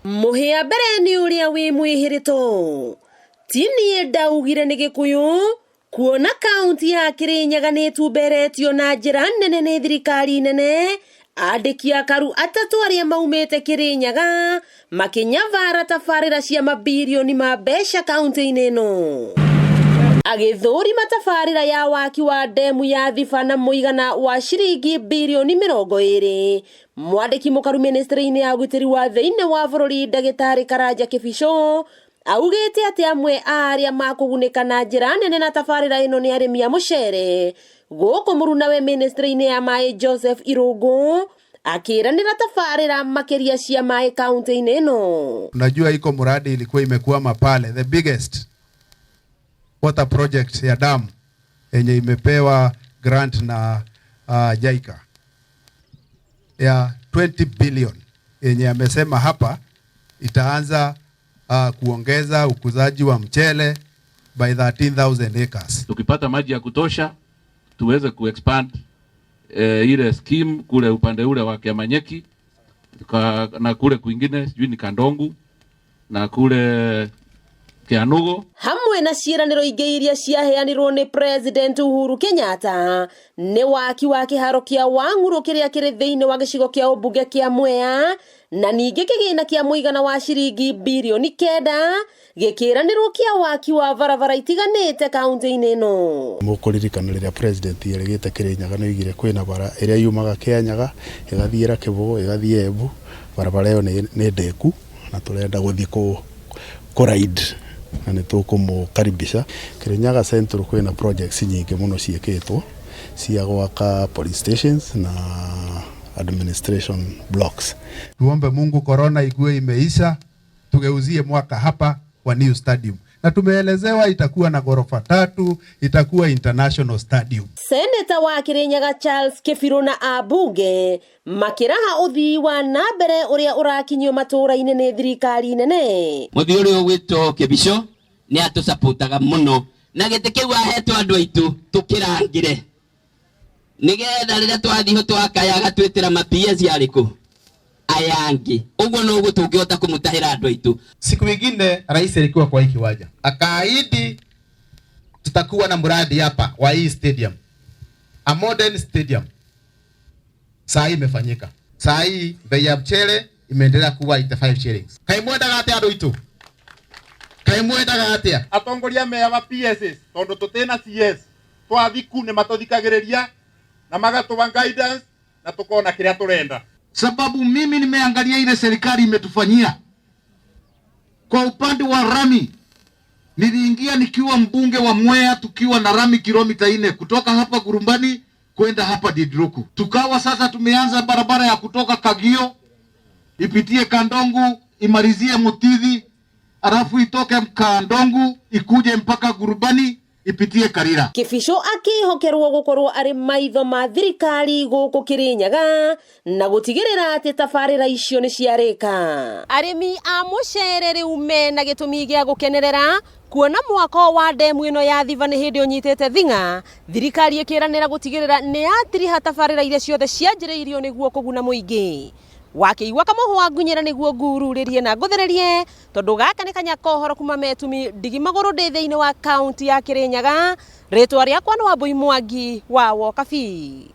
Mũhĩa mbere nĩ ũrĩa wĩ mwĩhĩrĩto. Ti niĩ ndaugire nĩ Gĩkũyũ, kuona kaunti ya Kĩrĩnyaga nĩ ĩtumberetio na njĩra nene nĩ thirikari nene, andĩki akaru atatũ arĩa maumĩte Kĩrĩnyaga makĩnyabara tabarĩra cia mabirioni ma mbeca kaunti-inĩ ĩno. Agĩthũrima tabarĩra ya waki wa ndemu ya Thiba na mũigana wa ciringi birioni 20, mwandĩki mũkaru mĩnĩstrĩ-inĩ ya ũgitĩri wa thĩinĩ wa bũrũri ndagĩtarĩ Karanja Kĩbicũ augĩte atĩ amwe a arĩa makũgunĩka na njĩra nene na tabarĩra ĩno nĩ arĩmi a mũcere. Gũkũ mũrunawe mĩnĩstrĩ-inĩ ya maĩ Joseph Irũngũ akĩranĩra tabarĩra makĩria cia maĩ kaunti-inĩ ĩno. Unajua iko mradi ilikuwa imekwama pale, the biggest water project ya damu yenye imepewa grant na JICA ya 20 billion yenye amesema hapa itaanza kuongeza ukuzaji wa mchele by 13,000 acres. Tukipata maji ya kutosha tuweze kuexpand ile scheme kule upande ule wa Kiamanyeki na kule kwingine sijui ni Kandongu na kule Kianugo. Hamwe na ciĩranĩro ingĩ iria ciaheanirwo nĩ President Uhuru Kenyatta nĩ waki wa kĩharo kĩa Wang'ũrũ kĩrĩa kĩrĩ thĩinĩ wa gĩcigo kĩa ũmbunge kĩa Mwea, na ningĩ kĩgĩna kĩa mũigana wa ciringi birioni 9 gĩkĩranĩrwo kĩa waki wa barabara itiganĩte kaunti-inĩ ĩno. Mũkũririkana rĩrĩa President erĩgĩte Kĩrĩnyaga nĩ oigire kwĩna bara ĩrĩa yumaga Kĩanyaga ĩgathiĩra Kĩbũgũ ĩgathiĩ Embu, barabara ĩyo nĩ ndĩku na tũrenda gũthiĩ kũ ride na nĩ tũkũmũkaribisha. Kĩrĩnyaga Central kwĩna projects nyingĩ mũno ciĩkĩtwo cia gwaka police stations na administration blocks. Tuombe Mungu corona ikuwe imeisha, tugeuzie mwaka hapa kwa new stadium. Na tumeelezewa itakuwa na ghorofa 3, itakuwa international stadium. Seneta wa Kirinyaga Charles Kĩbirũ na ambunge makĩraha ũthii wa na mbere ũrĩa ũrakinyio matũũra-inĩ nĩ thirikari nene. Mũthii ũrĩa ũgwĩtwo Kĩbicũ nĩ atũcapotaga mũno na gĩtĩ kĩu ahetwo andũ aitũ tũkĩrangĩre nĩgetha rĩrĩa twathiĩ ho twakaya agatwĩtĩra ma PS arĩkũ aya angĩ. Ũguo noguo tũngĩhota kũmũtahĩra andũ aitũ. Siku ingine rais alikuwa kwa hii kiwanja akaahidi tutakuwa na mradi hapa wa hii stadium, a modern stadium. Saa hii imefanyika. Saa hii bei ya mchele imeendelea kuwa 85 shillings. Kai mwendaga atia andũ aitũ? Kai mwendaga atia? Atongoria mea wa PSS tondu tutena CS twathiku ni matuthikagiriria na magatuwa guidance na tukona kiria turenda. Sababu mimi nimeangalia ile serikali imetufanyia kwa upande wa rami. Niliingia nikiwa mbunge wa Mwea tukiwa na rami kilomita 4 kutoka hapa Gurumbani kwenda hapa Didruku. Tukawa sasa tumeanza barabara ya kutoka Kagio ipitie Kandongu imalizie Mutithi, alafu itoke Kandongu ikuje mpaka Gurumbani ipitie Karira. Kĩbicũ akĩhokerwo gũkorwo arĩ maitho ma thirikari gũkũ Kĩrĩnyaga na gũtigĩrĩra atĩ tabarĩra icio nĩ ciarĩka. Arĩmi a mũcere rĩu mena gĩtũmi gĩa gũkenerera kuona mwako wa ndemu ĩno ya Thiba nĩ hĩndĩ ũnyitĩte thing'a, thirikari ĩkĩranĩra gũtigĩrĩra nĩ yatiriha tabarĩra iria ciothe cianjĩrĩirio nĩguo kũguna mũingĩ. Wakĩigua kamũhwa ngunyĩra nĩguo ngururĩrie na ngũthererie, tondũ gaka nĩ kanya kohoro kuma Metumi ndigi magũrũ ndĩ thĩinĩ wa kaunti ya Kĩrĩnyaga. Rĩtwa rĩakwa nĩ Wambui Mwangi wa Wokabi.